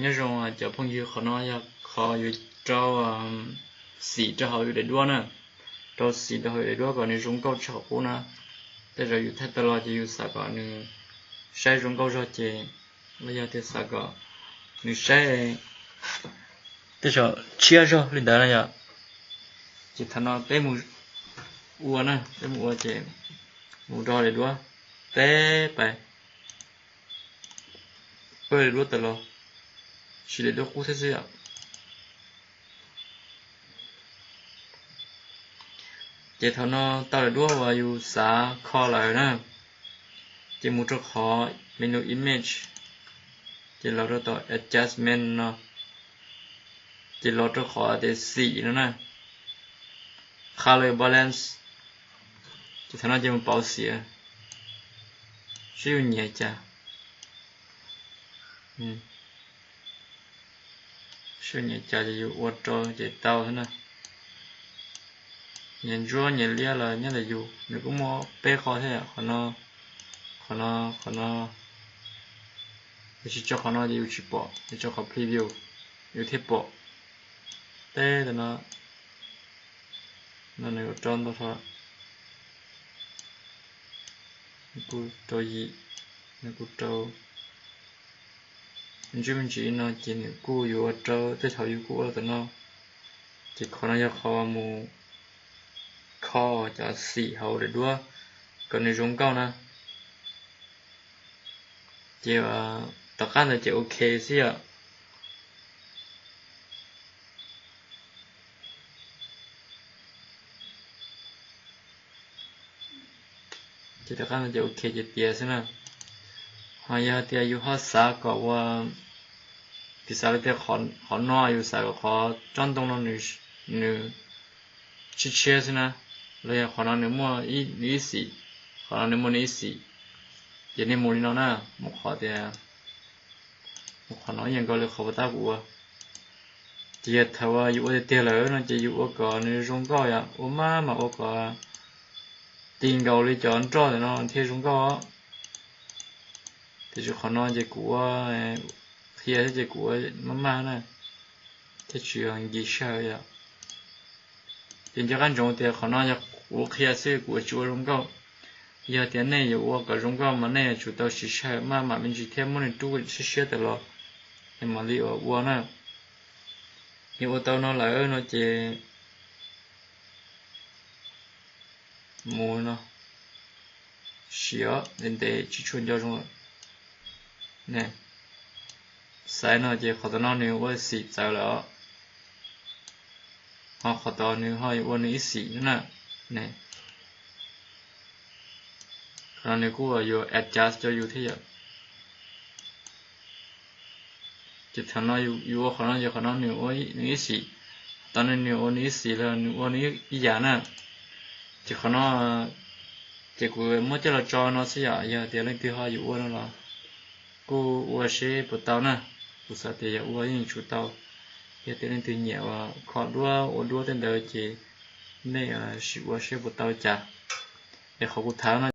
Nyob zoo cov phooj ywg, qhov no yog qhov yus rau xim rau hauv yus daim duab na, rau xim rau hauv yus daim duab kom nws zoo nkauj tshaj qhov qub na. Tej zaum yus thaij tag los ces yus xav kom nws saib zoo nkauj zog ces, los yog tias xav kom nws saib tej zaum tshiab zog li ntawd na yom. Ces thaum no peb mus ua na, peb mus ua ces mus rau daim duab, peb pais pawg daim duab tawm los, siv daim duab qub thiab xwb yom. Ces thaum no tau daim duab uas yus xav kho lawm na, ces mus rau qhov menu image, ces los rau tom adjustment no, ces los rau qhov tias xim no na, color balance. Ces thaum no ces mus pauv xim seb yus nyiam cas, seb yus nyiam cas ces yus ua rau ces tau xwb na. Nyias ntsuab nyias liab los nyob ntawm yus, nws kuj muaj peb qho thiab, qhov no, qhov no, qhov no. Yus tsis tso qhov no ces yus tsis pom, yus tso qhov preview yus thiaj pom. Peb no, no nws ua rau ntau hlo, nws kuj rau yim, nws kuj rau ntsib me ntsis no ces nws kuj yuav ua rau tej thaum yus kuj ua rau tom no. Ces qhov no yog qhov mus kho cov xim hauv daim duab kom nws zoo nkauj na. Ces tom qab ntawd ces ok xwb yom. Ces tom qab ntawd ces ok ces tiav xwb na. Ho yog tias yus ho xav kom ua, piv xam li tias qhov no yus xav kom qhov tsob ntoo no nws tshiab tshiab xwb na, los yog qhov no nws muaj nws ib xim, qhov no nws muaj nws ib xim, ces nej mus li no na, mus qhov tias, mus qhov no ib yam nkaus li qhov puas tab kuv ua. Ces yog thaum uas yus ua tiag tiag lawm no ces yus ua kom nws zoo nkauj yom, ua maj mam ua kom ti nkaus li cov nroj ntawm no thiaj zoo nkauj. Tiam sis qhov no ces kuv ua qhia thiab ces kuv ua maj maj na, thiaj tsis nkim sij hawm yom. Ces nco qab ntsoov tias qhov no yog kuv qhia xwb, kuv ua tsis ua zoo nkauj. Yog tias nej yuav ua kom zoo nkauj mas nej yuav tsum tau siv sij hawm maj mam me ntsis thiab muab nws rub siab siab tawm los es mam li ua na. Yog ua tau no lawm no ces mus no, siav ntev ntev tsis tshua nco zoo lawm. Xaiv no ces qhov tom no nws ua xim txawv lawm os, ho qhov tod nws ho yuav ua nws ib xim na. Qhov no nws kuj yuav adjust rau yus thiab yom. Ces thaum no yus ua qhov no ces qhov no nws ua nws ib xim, qhov tod nws ua nws ib xim los nws ua nws ib yam na. Ces qhov no ces kuv muab coj los tso no xwb yom, yog tias leej twg ho yuav ua no los kuj ua seb puas tau na. Kuv xav tias yog ua yeej tsum tau. Yog tias leej twg nyiam ua kho duab ua duab tej ntawd ces nej sim ua seb puas tau cas. Es qhov kuv tham no